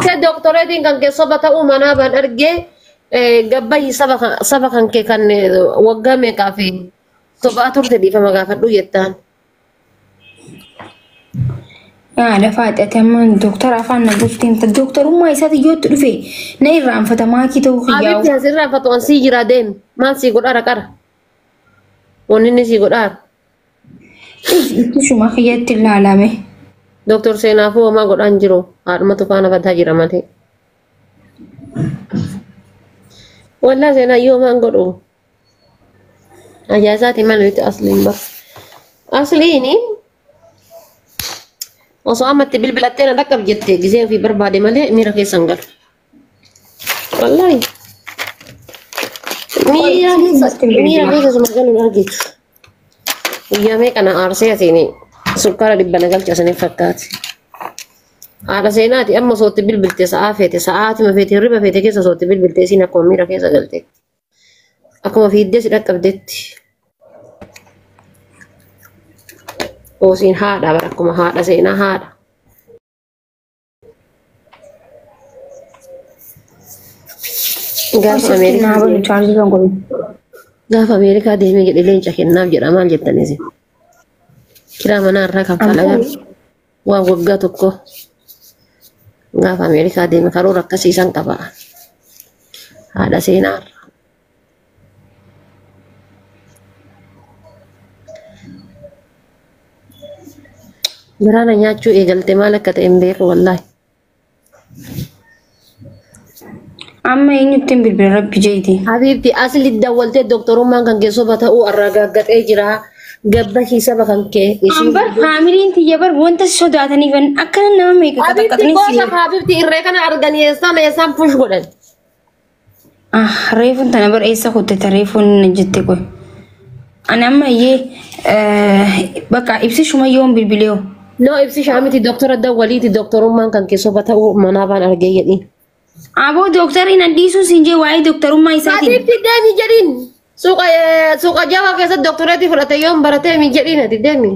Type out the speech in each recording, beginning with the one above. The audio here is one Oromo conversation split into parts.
Deemtee dooktoreetiin kan kee soba ta'uu manaa baan argee gabbayyi saba kan kee kan waggaa meeqaa fi sobaa turte dhiifama gaafadhu jettaan. Yaa lafa haxate amma dooktara afaan na bulteen dooktarummaa isaati yootti dhufe na irraanfata maakii ta'uu kiyyaa'u. Abitti asirraa fatu sii jira deemi maal sii godhaara qara. Wanni inni sii godhaara. Ittishuma kiyyatti ilaalame. Dooktor Seenaafuu homaa godhaan jiru haadhumatu faana badaa jira malee. Wallaa seenaa yoo maan godhu. Ajaa'isaati maal nuti asliin bara. Asliini osoo ammatti bilbilattee na dhaqqab jette gisee ofii barbaade malee miira keessa hin galu. Wallaahi. Miira keessa suma galuun argitu. Guyyaa meeqa na aarsee asiin sukkaara dhibba na galcha isiniif fakkaate. Haadha seenaati amma osoo itti bilbilte sa'aa feete sa'aatima feete hirriba feete keessa osoo itti bilbilte isiin akkuma miira keessa galte. Akkuma fiiddee si dhaqqabdetti. Oosiin haadha bara akkuma haadha seenaa haadha. Gaafa Naa balu Ameerikaa chaarjii kan godhu. gaafa Ameerikaa deemee jedhe leenca kennaaf jedha maal jettan isin. Kiraa manaa irraa kanfala waan waggaa tokko gaafa Ameerikaa deeme karoora akkasii isaan qaba. Haadha seenaa irra. Garaana nyaachuu eegalte maal akka ta'e hin beeku wallaahi. Amma eenyutti hin bilbila rabbi jeeti. Habiibti asli dawwaltee dooktorummaan kan kee soba ta'uu arraagaaggaxee jira. Gabbashii saba kan kee. Ambar faamiliin tiyya bar wanta si sodaataniif akkana nama meeqa Habiibti qaxaqaxanii si. gosa habiibti irree kana arganii eessaan eessaan push godhan. Ah reefuun tana bar eessa kuttete reefuun na jette koy. Ani amma iyyee bakka ibsishuma yoon bilbileeyo. No ibsi shaamiti dooktora dawwaliiti dooktorummaan kan kee soba ta'uu manaa baan argee jedhiin. Aboo dooktarri na dhiisuu siin jee waa'ee dooktarummaa isaatiin. Habiibti deemi jedhiin. Suuqa suuqa jawaa keessatti dooktoreetii fudhate yoon baratee mi jedhiin ati deemi.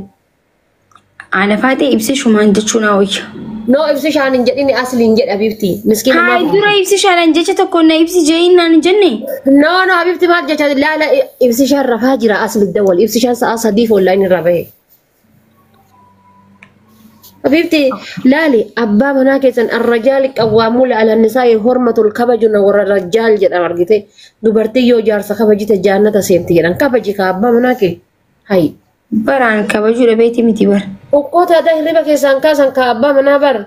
Ana faatee ibsishumaan jechuu naa wayya. No ibsi shaan hin jedhiin asliin jedha habiibti. Miskiina Haay maal. dura ibsishaadhaan jecha tokko na ibsi jeeyin naan hin jenne. No no habiibti maal jecha laala ibsi shaan rafaa jira asli dawwal ibsi shaan sa'a sadiif online irraa bahe. Habiibti laali abbaa manaa keessan arrajaali qawwaamuula ala nisaa'i hormatul kabajuna warra rajaal jedhan argite dubartii yoo jaarsa kabajite jaannata seenti jedhan kabaji ka abbaa manaa kee hayi. Baraan kabajuu dhabeeti miti bara. Okkota aadaa hirriba keessaan kaasan ka abbaa manaa bar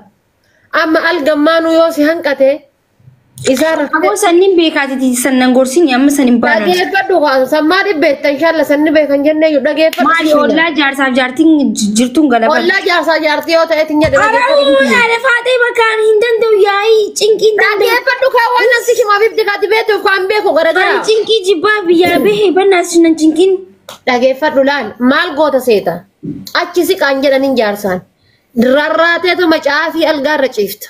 amma algammaanuu yoo si hanqate isaa raftee Aboo sanniin beekaatiti sannan gorsiin amma san hin baanan. dhageeffadhu kaa sammaa dhibbeetta inshaalla sanni beekan jennee iyyuu dhageeffadhu. Maali ollaa jaarsaaf jaartiin jirtuun galaban. Ollaa jaarsaa jaartii yoo ta'eetiin jedhe Arau haadha faatee bakkaan hin danda'u yaa'ii cinqii hin danda'u. Dhageeffadhu kaa waan asi himaaf ibdi kaati beektuuf kaan beeku Ani garagara. cinqii jibbaa biyyaa bahe bannaas nan cinqiin. Dhageeffadhu laal maal goota seeta achi siqaan jedhaniin jaarsaan rarraateetu macaafii algaarra ciifta.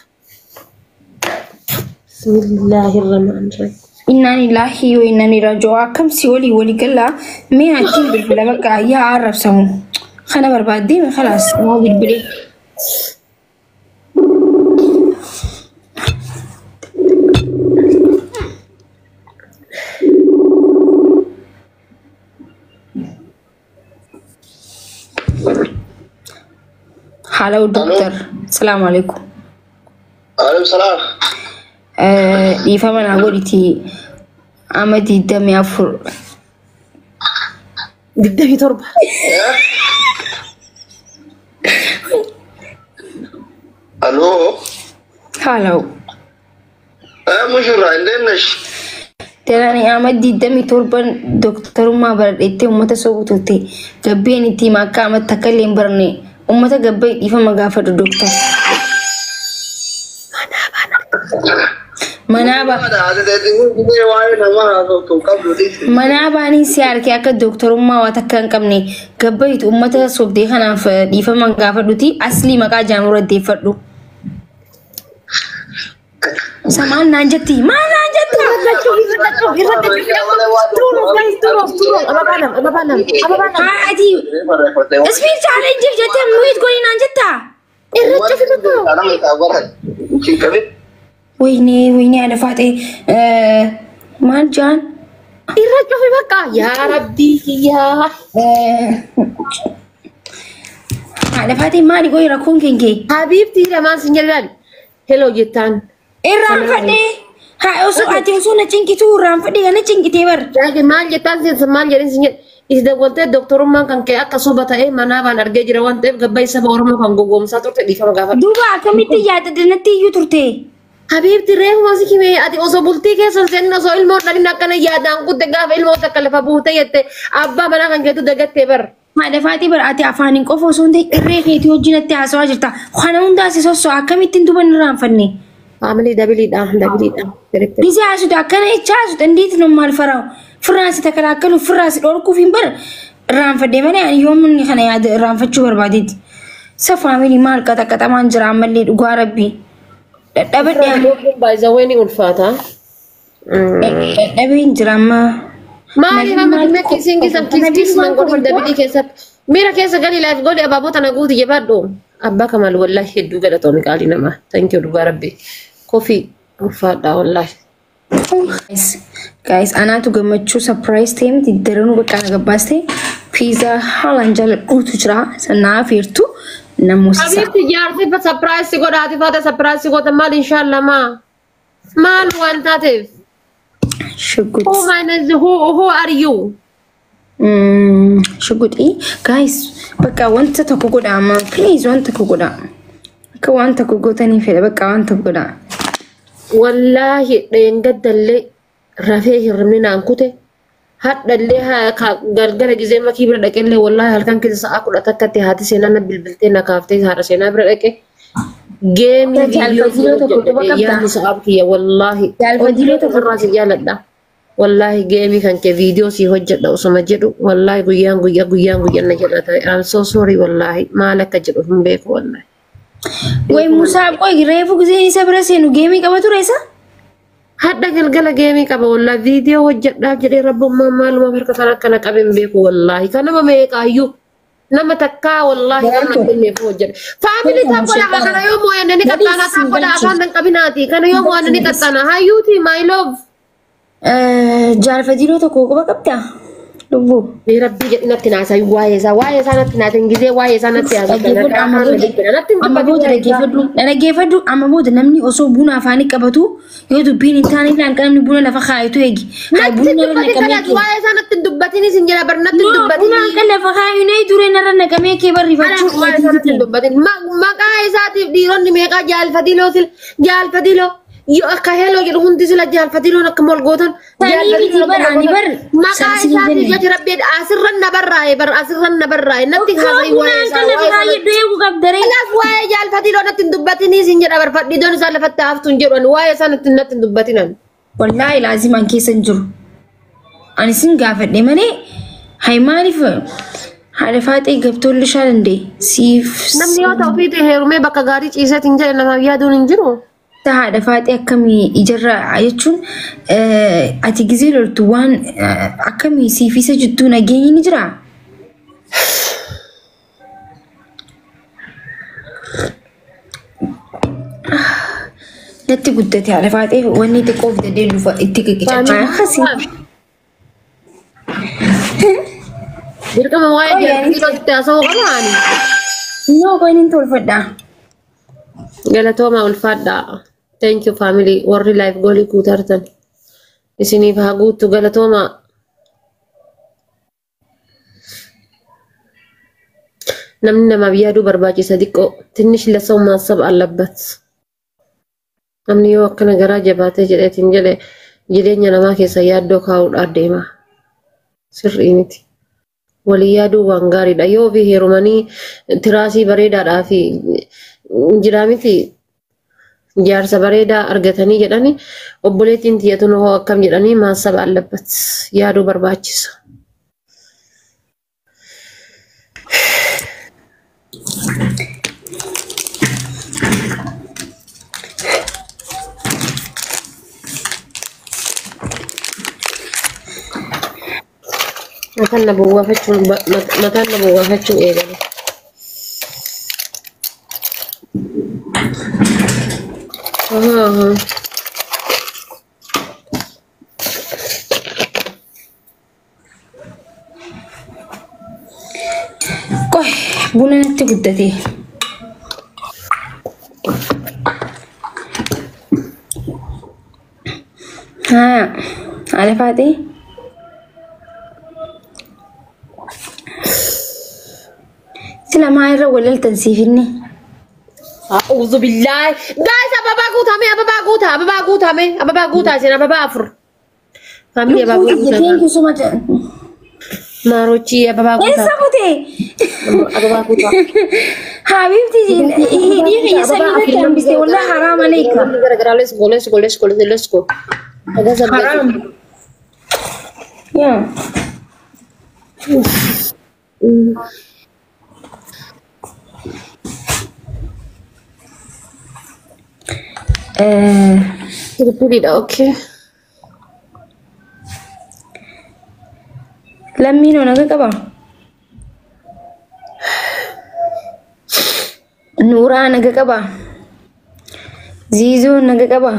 Bismillahirrahmanirrahim. Innaan ilaahi yoo innaan irraa akkam si walii walii galaa mee achiin bilbila bakka yaa arrabsamu. Kana barbaaddee mee khalaas moo bilbilee. Hello doctor. Salaamu alaikum. Alaikum salaam. Dhiifama naa godhiti ama 24. 27. Aloo. Hello. Mushurraa hin deemnesh. Darani ama 27 dooktarummaa baradhettee uummata sobu turte. Gabbeen itti hima akka amatti akka illee hin baranne uummata gabbee dhiifama gaafadhu dooktar. Manaa ba Waa'ee namaa haasoftu qabdu dhiisi. manaa baanii si harkee akka dooktarummaa waan takka hin qabne gabbayitu uummata sobdee kanaaf dhiifama gaafadhuti aslii maqaa jaamura deeffadhu. Isa maal naan jetti? Maal naan jetti? Haa ati Speed challenge jettee mute godhi naan jettaa? Wayne wayne haadha faatee maal jaan? Irra cufi bakka yaa rabbii kiyyaa. Haadha faatee maali goyi rakkoon kenkee? Habiibtii lamaan sin jedhan. Hello jettaan. Irraanfadhee. Haa osoo ati osoo na cinqituu irraanfadhee na cinqitee bar. Jaage maal jettaan sin maal jedhin sin jedhe. Isi dawwaltee doktorummaan kan ka'e akka soba ta'ee manaa baan argee jira waan ta'eef gabaa saba Oromoo kan gowwoomsaa turte dhiifama gaafadhu. Duuba akkamitti yaadadde natti iyyuu turte? Habiibti reefuma si himee ati osoo bultii keessan seenin osoo ilmoo dhalin akkana yaadaan gutte gaafa ilmoo takka lafa buute jette abbaa manaa kan keetu dagattee bar. Haadha faatee bar ati afaaniin qofa osoo hin ta'in irree keetii wajjin natti haasawaa jirta. Kana hundaa si sossoo akkamittiin duuba hin irraanfanne? Family doubleiidha doubleiidha. Gisee haasutu akkana jecha haasutu እንዴት ነው የማልፈራው? ፍራንስ ተከላከሉ ፍራንስ dhorkuuf hin bar irraanfadhe malee ani yoom inni kana yaada irraanfachuu barbaadeeti. Sa family maal qaxaqaxamaan jira ammallee dhugaa rabbii. Dadhabadhe ani. Baay'izawwee ni ulfaata. Dadhabeen jira amma. Maaliif amma dhimma kissing san kiss kiss nan godhin double keessatti. Miira keessa galii live godhi abaaboo tana guuti jabaadhu. Abbaa Kamal wallahi hedduu galatoomi qaalii namaa. Thank you dhugaa rabbii. Kofii ulfaadha wallahi. Guys, guys, anaatu gammachuu surprise ta'e miti daranuu bakka na gabbaas ta'e piizaa haalaan jaalladhuutu jira sanaa feertu namoota Habiibti jaarsi surprise si godhaati faata surprise si goota maal inshallah maa. Maal waan taateef. ሽጉጥ Who minus who are you? ሽጉጢ guys bakka wanta tokko godha amma please wanta tokko godha akka waan tokko gootanii fedha bakka waan tokko godha. Wallaahi dheengaddallee rafee hirribni naan kute hadhallee galgala gizee makii bira dhaqellee wallaahi halkan keessa sa'a 11tti haati seenaa na bilbiltee na kaaftee haadha seenaa bira dhaqe. Game Jaalfadiloo tokko quba qabdaa? Yaadni sa'aaf kiyya wallaahi. Jaalfadiloo tokko irraa si jaaladha. Wallaahi game kan kee viidiyoo si hojjedha osoma jedhu wallaahi guyyaan guyyaa guyyaan guyyaan na jedha ta'e. I'm so sorry wallaahi maal akka jedhu hin beeku wallaahi. Way Musaa qoy reefu giseen isa bira seenu game qaba ture isa? Hadha galgala game qaba wallaahi viidiyoo hojjedhaaf jedhee rabbummaan maaluma harka kan akkana qabe hin beeku wallaahi kan nama meeqaayyuu nama takkaa wallaahi kan nama kenneef hojjedha. Family taphodha kana yoo mo'anne ni qaxxaana taphodha afaan nan qabinaati kana yoo mo'anne ni qaxxaana hayyuuti my love. Jaalfadiloo tokko quba qabdaa? Lubbuu. Mee rabbii jedhi natti naasayi waa'ee isaa natti naasayi gizee waa'ee isaa natti Dhaggeeffadhu amma booda natti amma booda dhaggeeffadhu dhaggeeffadhu amma booda namni osoo buna afaanii qabatu yoo dubbiin hin taane illaan namni buna lafa kaayitu eegi. Haa Natti buna narra dubbatin naqamee kanaas kee. waa'ee isaa natti dubbatin isin jira bar natti No buna dubbatin. akka lafa kaayu nee duree narra naqamee kee barreeffachuu Waa'ee isaa natti dubbatin. Maqaa isaatiif dhiironni meeqaa jaalfadiloo sil jaalfadiloo yoo akka hello jedhu hundi sila jaalfadiloon akka mol gootan. Sanii miti bar ani bar Maqaa san siin isaatiif jenne. jecha rabbii asirran na barraa'e bar asirran na barraa'e natti haasa'i Buna waa'ee isaa akka lafa waa'ee isaa. kaayu eeguu qabdaree. Kanaaf waa'ee jaalfadiloo natti hin dubbatinii sin jedha barfadhiidoon isaa lafatti haftu hin jedhu ani waa'ee isaa natti hin dubbatinan. Wallaahi laazimaan keessa hin jiru. Ani sin gaafadhe malee hay maaliif haadha faaxee gabtoolli ishaa danda'e siif. Namni yoo ta'u ofiitii heerumee bakka gaarii ciiseetiin jedhe namaaf yaaduun hin jiru. Haadha faaxee akkamii ijarra jechuun ati gizee loltu waan akkamii siif isa jidduu nageenyi ni jiraa? Natti guddate haadha faaxee wanni xiqqoo fidadee dhufa itti qiqicachaa akkasii. Dirqama waa'ee Oh, yaani- jaalfadiloo itti haasa'uu qaba ani. No, kan inni tolfadha. Galatooma ulfaadhaa. Thank you family warri live goalii guutartan. Isiniif haa guuttu galatooma. Namni namaaf yaaduu barbaachisa xiqqoo. ትንሽ ለሰው ማሰብ አለበት። Namni yoo akkana garaa jabaatee jedheetiin jedhe jireenya namaa keessa yaaddoo kaa'uudhaan deema. Sirrii miti. Walii yaaduu waan gaariidha. Yoo ofii heerumanii tiraasii bareedaadhaa fi jiraa miti jaarsa bareedaa argatanii jedhanii obboleettiin tiyyatuun hoo akkam jedhanii ማሰብ አለበት. Yaaduu barbaachisa. Mataan na bowwaafachuun mataan na bowwaafachuu eegale. Ahaa. Buna natti guddate. Haa, haala faatee. Sila maa irra walaltan siifinni. A'uuzu billaahi. Guys, ababaa guutame, ababaa guutaa, ababaa guutame, ababaa guutaa isin ababaa afur. Family ababaa guutaa. Thank you so much. Maarochi ababaa guutaa. Eessa kutee? Ababaa guutaa. Habibti hidhii kiyya samii irratti hambiste wallahi haraam aleeka. Garagaraa let's go, let's go, let's go, let's go. Haraam. Yaa. Tripleidha, okay. Lammiin hoo naga qaba? Nuuraa naga qaba? Ziizoo naga qaba?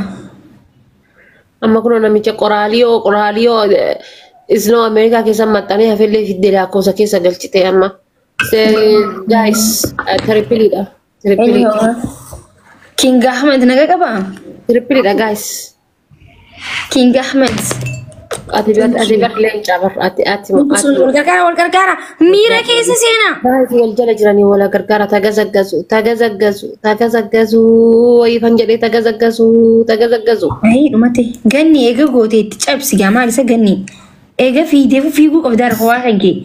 Amma kunoo namicha qoraaliyoo qoraaliyoo isnoo Ameerikaa keessa maxxanee hafellee fiddee lakkoofsa keessa galchite amma. Guys, tripleidha. Tripleidha. King Ahmed naga qaba? Tripleidha guys. King Ahmed. Ati bar leencaa bar ati ati Sun wal gargaara, wal gargaara, miira keessa seenaa. Guys, wal jala jiranii wal gargaara, tagazaggazu tagazaggazu tagazaggazu wayifan jedhee tagazaggazu tagazaggazu. Ayii dhumate ganni eega gootee itti cabsi gaa maal isa ganni eega fiidee fiiguu qabdaa harka waa kan kee.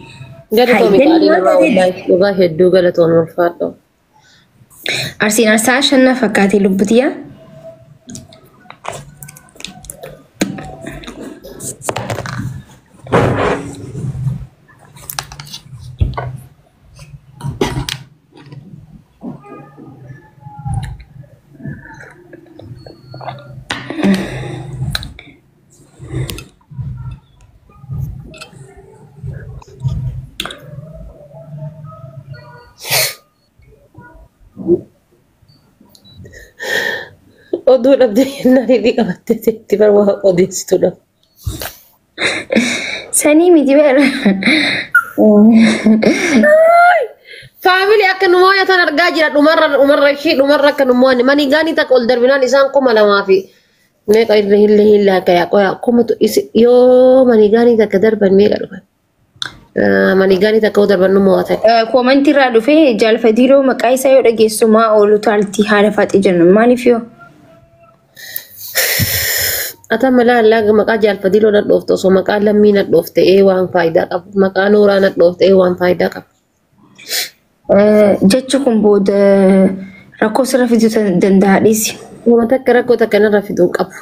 Galatoomi qaalii namaa, wallaahi dhugaa hedduu galatoon ulfaadhu. Arsiin arsaa shanna fakkaatee lubbutiyaa. Oduu dhabdee jennaan hidhii qabattee teetti bar waa odeessituudha. Sanii miti bara. Family, akka nu mooyatan argaa jira dhumarra, dhumarra ishii dhumarra akka nu mo'anne mani gaanii takka ol darbinaan isaan 2000 fi meeqa irra hille hille akka yaa qoyaa kumatu yoo mani gaanii takka darban meeqa dhufan. Mani gaanii takka yoo darban nu mo'atan. Commentii irraa dhufee jaalfatiiroo maqaa isaa yoo dhageessu maa oolu taaltii haadha faaxee jennu maaliif yoo? Ata malaa allaa maqaa jaalfatiiloo na dhoofte, osoo maqaa lammii na dhoofte ee waan faayidaa qabu, maqaa nooraa na dhoofte ee waan faayidaa qabu. Jechi kun booda rakkoo sirra fiduu danda'a, dhiisi. Uummata takka rakkoo takka narra fiduu hin qabu.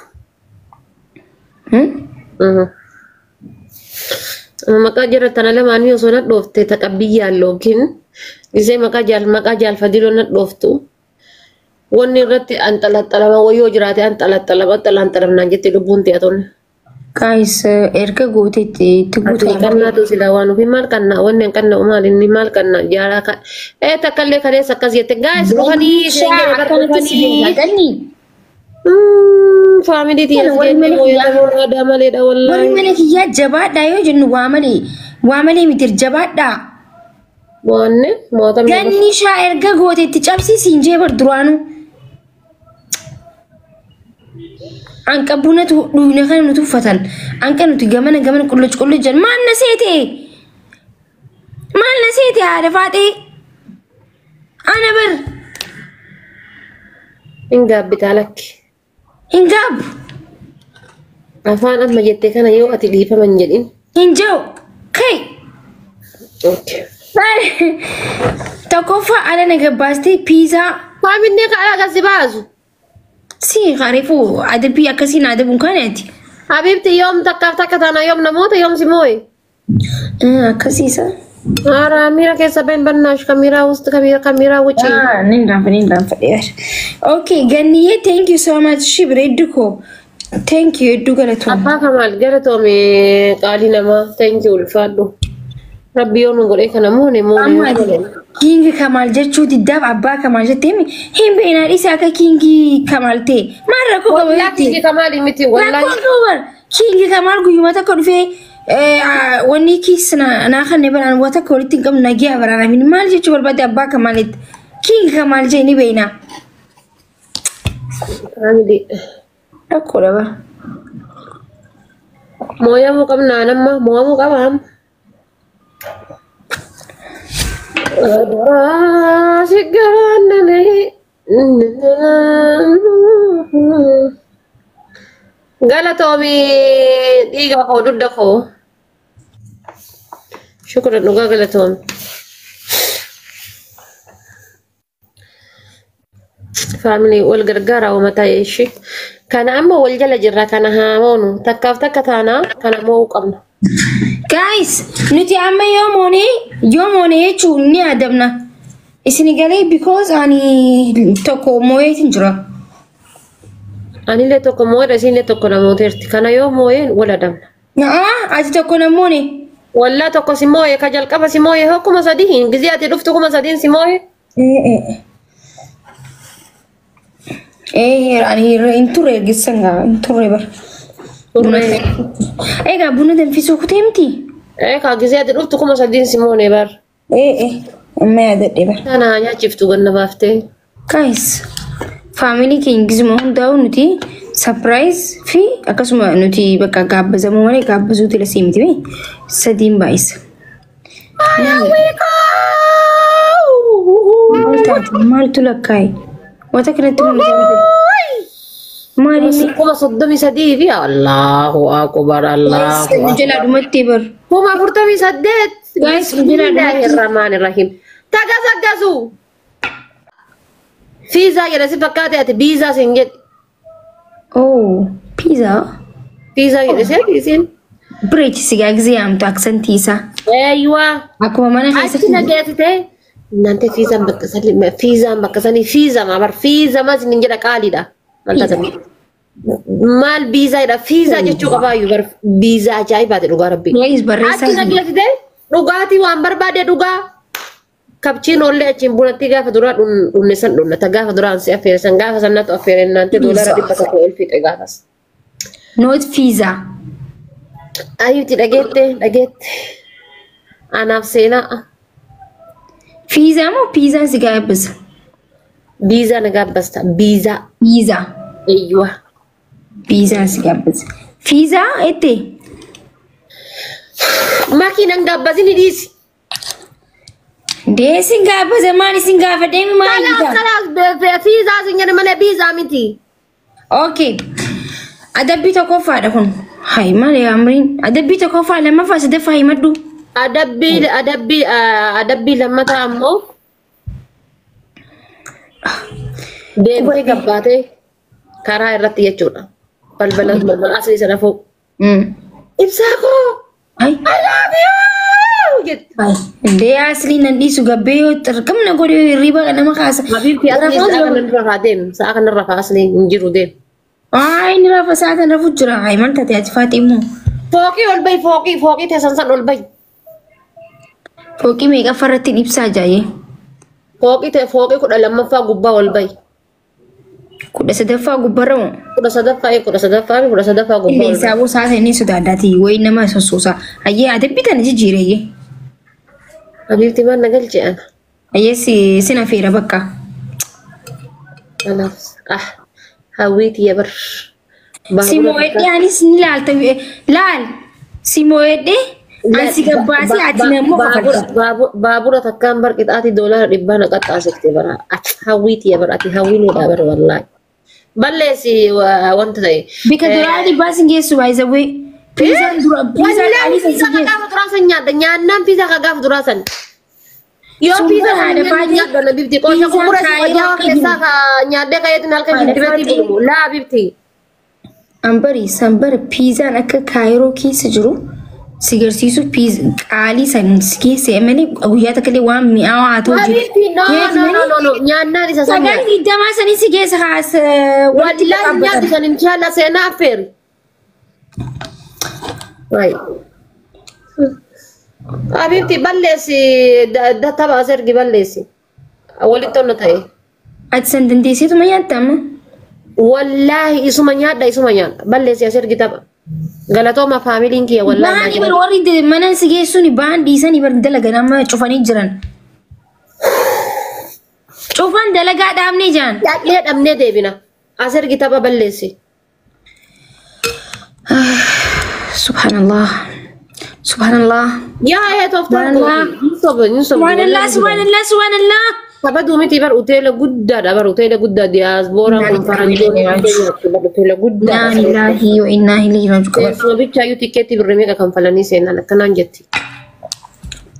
Maqaa jara tana lamaanii osoo na dhoofte taqabbiyyaan yookiin isee maqaa jaal maqaa jaalfatiiloo na dhooftu. Wanni irratti anxalaxalama wayyoo jiraate anxalaxalama anxalaxalamnaan jette lubbuun ta'e. Guys, erga gooteetti itti Ati guutuu. Qannaatu silaa waan ofii maal kannaa, wanni hin kanna'u maal, inni maal kannaa jaalaa kan ee takkallee kaleessa akkas jette guys dhufanii isheen jedhe bar Akkanatti si dhufanii. beekaa ganni. Family tiyas Warri jennee mana kiyyaa mooyatamuun aadaa maleedha warri wallaahi. mana kiyyaa jabaadhaa yoo jennu waa malee miti, jabaadhaa. Mo'anne mo'atamne. Ganni shaa erga gooteetti cabsiisiin jee bar duraanuu. Anqa bunatu dhuyna kana nuti uffatan. Anqa nuti gamana gamana qulluc qulluc jedhan. Maal na seete? Maal na seete haadha faaxee? Ana bar Hin gaabbitaa lakki. Hin gaabbu. Afaan amma jettee kana yoo ati dhiifama hin jedhin. Hin jiru. Kai. Okay. Tokkoffaa ala na gabbaastee piizaa. Faaminne ka ala kasi baasu. Si qarifu adabbii akkasiin adabuun kanaati. Habibti, yoom takkaaf takka taana, yoom namoota yoom si mooye. Akkasiisa. Haaraa miira keessa bahin bannaash kamiiraa wusti kamiira kamiiraa wuci. Nin raanfa, nin raanfadhe. Okay, Ganniyyee, thank you so much. Shi bareeddu koo. Thank you, hedduu galatoom. Abbaa Kamaal, galatoome qaalii namaa, thank you, ulfaadhu. Rabbi yoo nu godhee kana moone moone Amma yoo godhe. King Kamaal jechuu diddaaf abbaa Kamaal jettee hin beeknaa, dhiise akka King Kamaal ta'e. Maal rakkoo qaba Wallaahi jettee? King Kamaal miti wallaahi. Rakkoo qabu bar. King Kamaal guyyuma tokko dhufee Wanni kiis naa kan baraan waa takka walitti hin qabnu nagiyaa baraan amin maal jechuu barbaade abbaa kamaalitti king kamaal jee ni beeyna. Family. Rakkoodha bara. Mooyamuu qabnaa nama mo'amuu qaba amma. Galatoomi dhiiga koo dugda koo. Shukran dhugaa galatoomi. Family wal gargaara uummata ishee. Kana amma wal jala jirra kana haa moonu takkaaf takka taanaa kana mo'uu qabna. Guys, nuti amma yoo moone jechuun ni adabna. Isin galee because ani tokko moo'eetiin jira. Anillee tokko moo'eedha isinillee tokko namooteerti. Kana yoo moo'een wal adabna. Naa ati tokko na moone. Wallaa tokko si moo'e ka jalqaba si moo'e hoo 3000 gizee ati dhuftu 3000 si moo'e. Ani hin turre ergisan gaa hin turre bar. Turre. Egaa buna danfisuu kutee miti? Ka gizee ati dhuftu 3000 si moone bar. Amma yaadadhe bar. Kana nyaachiftu ganna baaftee. Guys, family keenya gizuma hundaa'u nuti surprise fi akkasuma nuti bakka gaabbazamuu malee gaabbazuutu lasii miti bee sadiin baay'isa. Maal taate maaltu lakkaa'e? Wanta kanatti mul'ata. Maal inni? 33,000 fi Allahu akbar Allahu Nu jalaa dhumatti bar. 48,000. Guys, nu jalaa dhumatti. Bismillahirrahmanirrahim. Tagasaggasu. Fiizaa jedha si fakkaate ati biizaa sin jedhi. Oh, pizza. Fiizaa jedhe si ati isin. Bireechi sigaa gisee yaamtu aksantii isaa. Eeyyuwa. Akkuma mana Achi keessatti. nageessite. Nante fiizaan bakka sanii fiizaan bakka sanii fiiza maa bar fiiza mas hin jedha qaaliidha. Maal taatan? Maal biizaa jedha fiizaa jechuu qabaayyuu bar biizaa ajaa'ibaati dhugaa rabbi. Guys, barreessaa. Achi nageessite dhugaatii waan barbaade dhugaa. Kapchiinoollee achiin bunatti gaafa duraa dhunne san dhunnata gaafa duraan si affeere san gaafa sannatu affeere naante $100 ol fixe gaafas. Not pizza. Ayyuti dhageette dhageette. Anaaf seenaa. Fiizaa moo piizaan si gaabbisa? Biizaa na gaabbasta biizaa. Biizaa. Eeyyuwa. Piizaan si gaabbisa. Fiizaa ette. Makiinan gaabbasini dhiisi. Dee sin gaabbisa maal isin gaafadhee maal Kalaas bitaa? Kalaas fiizaa sin jedhe malee biizaa miti. Okay. Adabbii tokkoffaadha kun. Hai maal amriin? Adabbii tokkoffaa lammaffaa sadaffaa himadhu. Adabbii lammataa ammoo deemtee gabbaatee karaa irratti jechuudha. Balbala balbala asii sana fuu. Ibsaa koo Hai. I love you jette. Hai. Dee asli nan dhiisu gabbee yoo xirqamna godhee hirriba nama kaasa. Habiibti asli sa'a kana irra faa deem sa'a kana irra faa asli hin jiru deem. Ay inni rafa sa'aatan rafu jira. Hai maal taate ati faati immoo. Fooqii ol bahi fooqii fooqii teessan san ol bahi. Fooqii meeqa farratti ibsaa jaayee? Fooqii ta'e fooqii 12ffaa gubbaa ol bahi. 13ffaa gubbarra moo? 13ffaa 13ffaa fi 13ffaa gubbaa ol bahi. Qilleensaa boo sa'aatan inni sodaaddaati wayi nama sossoosa. Ayyee adabbii tana jijjiireyyee. Habiibti maal na galche ana. Ayyee si sin affeera bakka. Kanaaf ah hawwiiti ya bar. Si moo'edhee anis ni laalta laal. Si moo'edhee ansi gabbaasee ati nammoo kafalta. Baabura takkaan bar qixaatii $100 na qaxxaasifte bara. Ati hawwiiti ya bar ati hawwinuudha bar wallaahi. Balleessi wanta ta'e. Bika duraa dhibbaa sin geessu baay'isawwee. Piizaan dura piizaan Wallaahi qaalii san fiizaa sin ka geessu. gaafa duraa san nyaadha nyaannaan fiizaa ka gaafa duraa san. Yoo Sun fiizaa bara san haadha baay'ee nyaadha na bifti qoosha piizaan kumbura si kaayiroo wajjaa akka keessaa jiru. ka nyaadhee kayeetiin halkan Haadha jintibeetii baay'ee. bulumu laa bifti. Ambari sanbara piizaan akka kaayiroo keessa jiru si garsiisu qaalii san si keessa malee guyyaa takka illee waan mi'aawaa haa ta'u jiru. Habibti no no no no no nyaannaan isa san Sagal nyaadha. digdamaa sanii si keessa haas walitti Wallaahi nyaadhu qabbatan. san inshallah seenaa affeeri. Right. Habibti balleessi tapha as ergi balleessi. Walitti onna ta'e. Ati san dandeesseetuma nyaatta amma. Wallaahi isuma nyaadha isuma nyaadha balleessi as ergi tapha. Galatooma faamiliin kiyya wallaahi. Bahanii bar warri mana si geessuun bahan dhiisanii bar dalagan amma cufanii jiran. Cufan dalagaa dhaabnee jiran. Dhaqnee dhabnee deebina. As ergi tapha balleessi. Subhanallah. Subhanallah. Yaa ee tooftaan Subhanallah. kooti. Hin sobu hin sobu. Subhanallah subhanallah subhanallah. Tapha duumiti bar hoteela guddaadha bar hoteela guddaa diyaasbooraan kun faranjoonni hoteela Inna guddaadha. lillahi wa inna ilayhi raji'un. Teessuma bichaayyuu tikkeetti birrii meeqa kanfalanii seenan akkanaan jetti.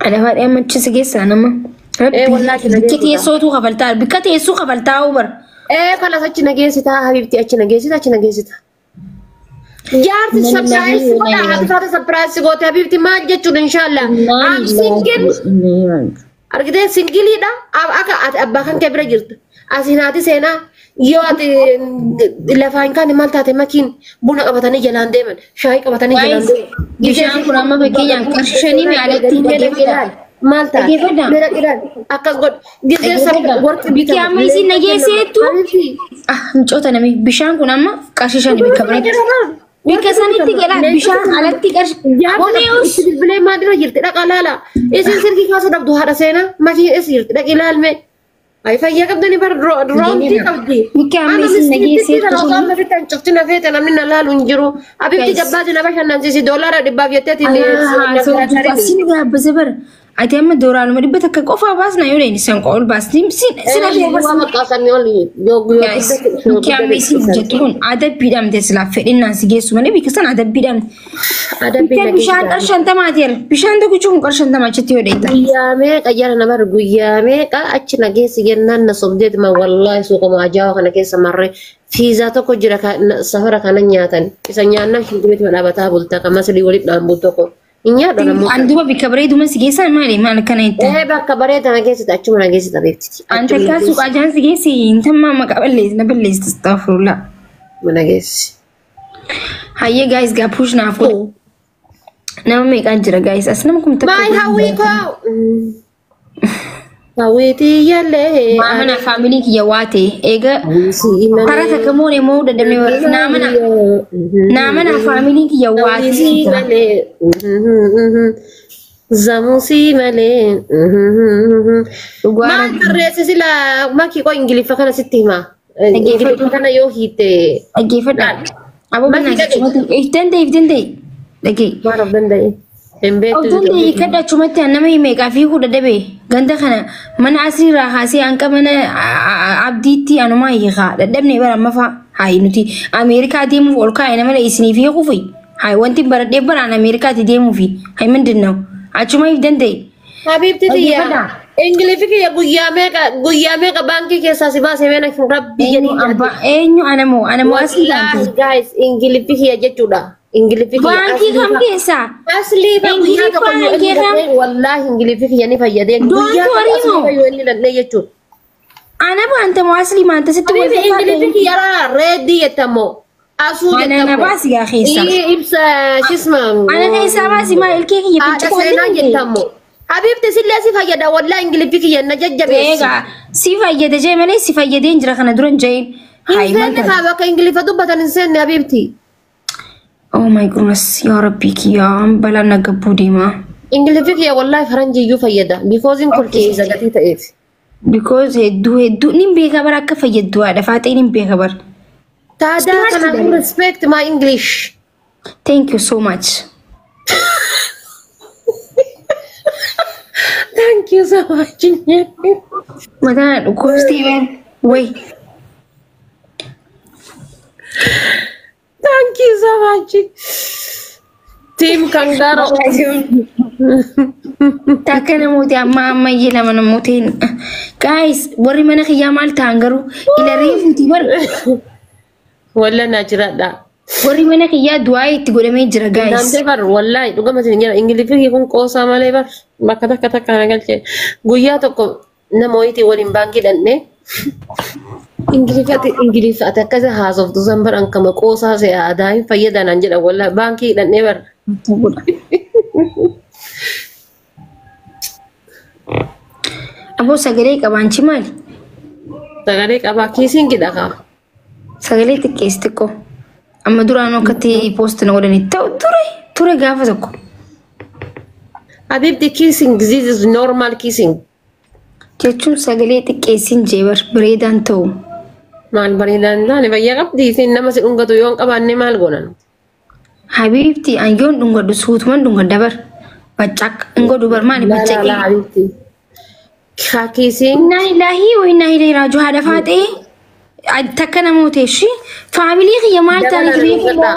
Ana faadhee amma achi si geessaa nama. Ee wallaahi na Bikka geessita. teessootu kafaltaa bikka teessuu kafaltaa bar. Ee kalas achi na geessita habibti achi na geessita achi na geessita. Jaarti surprise godha habifaata surprise goote habibti maal jechuudha inshallah. I'm single. Argitee singiliidha akka ati abbaa kan kee bira jirta. Asiin haati seenaa yoo ati lafaa hin kaane maal taate makiin buna qabatanii jalaan deeman shaayii qabatanii jalaan deeman. Bishaan kun amma fakkeenyaaf qarshii shanii mi'aalatti dhaggeeffadha. Maal taate? Dhaggeeffadha. Mira ilaali akkas godhu. Gizee warqi Bikki amma isin nageesseettu. Ah, micoota nami bishaan kun amma qarshii shanii bikka biratti. Bikka sanitti gala bishaan alatti qarshii. Boneus. Itti bilbilee maal irra jirti dhaqa laala. Isin sirkii kaasuu dhabdu haadha seenaa makii eessa jirti dhaqi ilaalme. Ay fayyaa qabdani bar roontii qabdi. Bikki amma isin nageesseettu Osoo kun. amma fitan cufti na feete namni na laalu hin jiru. Abibti Guys. gabbaati na bashannansiisi doolaara dhibbaaf jetteeti. Sin gaabbise bara. Ati amma dooraaluma 100 qofaa baasna yoo dheen isan ol baasni sin Waa maqaasanii ol yoo Guys, bikki amma isin jettu kun adabbiidhaan ta'e silaaf fedhinnaan si geessu malee bikka sana adabbiidhaan. Bikka bishaan qarshii shantamaa ta'eera. Bishaan tokkichi kun qarshii shantamaa achitti yoo dheeyta. Guyyaa meeqa jara namar guyyaa meeqa achi na geessi jennaan na sobdeetuma wallaahi suuquma ajaa'aa kana keessa marree fiizaa tokko jira safara kana nyaatan isa nyaannaan shingiriitti dhaabataa bulta kan maslii walitti dhaanbu tokko hin nyaadhu namoota. An duuba bikka bareeduma si geessan maali maal akkana itti. Ee bakka bareeda na geessita achuma na geessita beektiti. An takkaa suuqaa jaan si geessi hin tammaa maqaa balleessi na balleessi astaghfirullah. Mana geessi. Hayyee guys gaa push naaf godhu. Nama meeqaan jira guys as nama kum takka. Maay hawwii koo. Hawwiitii yallee. Maamana faamilii kiyya waa ta'e eega karaa takka moon immoo dadhabnee naamana naamana faamilii kiyya waa Hawwiisii ta'e. malee. Zamusii malee. Dhugaa Maal barreesse sila makii koo Ingiliffa kana sitti hima. Ingiliffa kana yoo hiite Dhaggeeffadha. Aboo Maal banaa dhagee? achumatti if danda'e if danda'e dhagee. Maal of danda'e? Hin Of beektu. danda'e kadha achumatti nama meeqaa fi kudha dhabe ganda kana mana asirraa kaasee hanqa mana abdiitti anumaa hiikaa dadhabne bara amma fa'a hayi nuti Ameerikaa deemuuf ol kaa'e nama isiniif hiikuufi hayi wanti baradhee baraan Ameerikaatti deemuufi hayi mindinnaw achuma if danda'e. Habibti tiyya. Dhaggeeffadha. Ingiliffi kiyya guyyaa meeqa baankii keessaa si baase meena rabbi Eenyu jedhii. abbaa eenyu anamoo anamoo asii Wallaahi taate. guys Ingiliffi kiyya jechuudha. Ingiliffi kiyya. Baankii kam keessaa? Aslii fa guyyaa tokko Ingiliffaan yoo inni keessa- dhaqee wallaahi Ingiliffi kiyya ni fayyadee. Don't Guyyaa tokko worry aslii moo. fa yoo inni dhaqee jechuudha. Ana baanta moo asli maanta sitti wal Habibi Ingiliffi kiyya reeddii jettamoo. Asuu Ana na jettamoo. baasi gaa keessa. Ii ibsa shisma. Ana keessaa baasi maal ilkee kiyya Haadha seenaa jettamoo. Habibti sillee si fayyada wallaahi Ingiliffi kiyya na jajjabeessi. Egaa si fayyada jee malee si fayyadee hin jira kana dura hin jeen. Hin seenne kaa bakka Ingiliffa dubbatan hin seenne Habibti. Oh my goodness yaa rabbii kiyyaa balaan na gabbuu deema. Ingiliffi kiyya wallaahi faranjiyyuu fayyada. Because hin kolkeessa gatii ta'eef. Because hedduu hedduu nin beeka bara akka fayyaddu haadha faaxee nin beeka bara. Taadaa kanaafuu respect my English. Thank you so much. Thank you so much. Mataan dhukkubstii been wayi. Thank you so much. Team Kangaro. Takka namooti amma ammayyee lama namootiin. Guys warri mana kiyyaa maal ta'an garuu ila reefuuti bara. Walla naa jiraadha. Warri mana kiyyaa du'aa itti godhamee jira guys. Naamtee bar wallahi dhugama isin jira Ingiliffi kun qoosaa malee bar bakka takka takka na galchee guyyaa tokko nama wayitii waliin baankii dhannee Ingiliffati Ingiliffati akkasa haasoftu san bar ankama qoosaa se'a aadaa hin fayyadaa naan jedha wallahi baankii dhannee bar. Aboo sagalee qabaanchi maali? Sagalee qabaa kiisiin gidha kaa. Sagalee xiqqeessi xiqqoo. Amma duraan akkatti poost na godhani ta'u ture ture gaafa tokko. Habibti, kissing, this is normal kissing. Jechuun sagalee xiqqeessin jee bar bareedaan ta'u. Maal bareedaan taane? Fayyaa qabdi isin. Nama si dhungatu yoo hin qabaanne maal goonan? Habiibti, an yoon dhungadhu suutuman dhungadha bar. Baccaq hin godhu bar, maali Laa laa baccaqee. laa, habibti. Kissing. Innaa lillaahi wa innaa ilayhi raaji'uun, haadha faaxee takka namoota ishii faamilii kiyya maal ta'anii reefu jira.